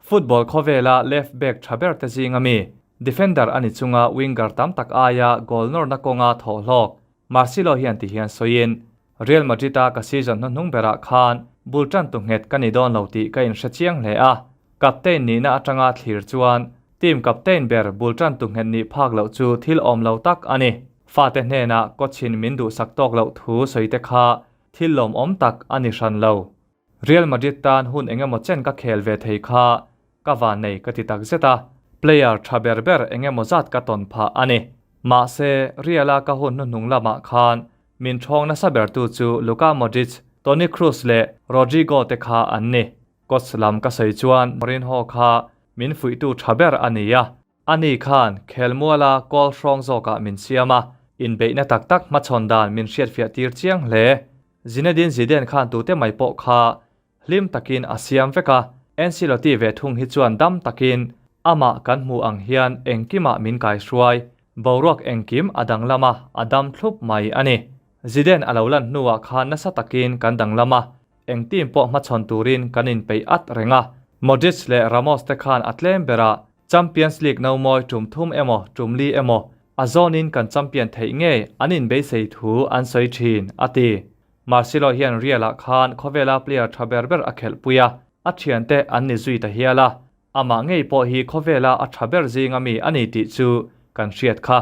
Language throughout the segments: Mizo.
Football khawvela left back tha ber te zinga mi, defender a ni chunga winger tam tak aia goal nawrna kawnga thawh hlawk Marcelo hian ti hian sawiin, Real Madrid-a ka season hnuhnung berah khan bul tan tu nghet ka ni dawn lo tih ka inhre chiang hle a, captain nihna atanga thlir chuan team captain ber bul tan tu nghet nih phak loh chu thil awm lo tak a ni. Fate hnenah coach-in min duhsak tawk loh thu sawi te kha thil lawmawm tak a ni hran lo. Real Madrid tan hun engemaw chen ka khel ve thei kha ka van nei ka ti tak zet a, player tha ber ber engemaw zat ka tawn phah a ni. Mahse, Real-a ka hun hnuhnung lamah khan min thawng nasa bertu chu Luka Modric, Toni Kroos leh Rodrygo te kha an ni. Coach lam ka sawi chuan Mourinho kha min fuihtu tha ber a ni a, ani khan khelmuala kawl hrawng zawkah min siam a, inbeihna tak tak hmachhawn dan min hriatfiah tir chiang hle. Zinedine Zidane khan tute mai pawh kha hlim takin a siam vek a, Ancelotti ve thung hi chuan dam takin amah kan hmuh ang hian engkimah min kaihruai, boruak engkim a danglam a, a dam thlup mai a ni. Zidane a lo lan hnuah khan nasa takin kan danglam a, eng team pawh hmachhawn turin kan inpeih at reng a, Modric leh Ramos te khan a tlem berah Champions League no mawi tum thum emaw tum li emaw a zawnin kan champion theih ngei an inbeisei thu an sawi thin, a ti. Marcelo hian Real-ah khan khawvela player tha ber ber a khelhpui a, a thiante an ni zui ta hial a, amah ngei pawh hi khawvela a tha ber zinga mi a ni tih chu kan hriat kha.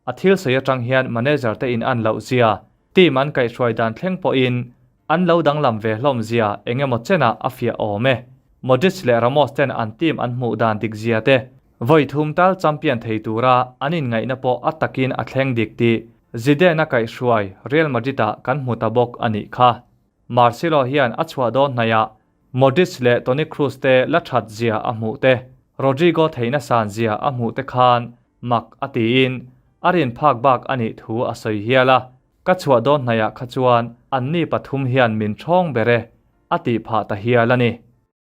A thil sawi atang hian manager te in an loh zia, team an kaihhruai dan thleng pawhin an lo danglam ve hlawm zia eng emaw chenah a fiah awm e. Modric leh Ramos ten an team an hmuh dan dik zia te, vawi thum tal champion thei tura an inngaihna pawh a takin a thleng dik tih Zidane-a kaihhruai Real Madrid-ah kan hmu ta bawk a nih kha. Marcelo hian a chhuah dawn hnaihah Modric leh Toni Kroos te la that zia a hmuh te, Rodrygo theihna san zia a hmuh te khan mak a tiin a rin phak bak a nih thu a sawi hial a, Ka chhuah dawn hnaihah kha chuan anni pathum hian min thawng ber e, a tih phah ta hial a ni.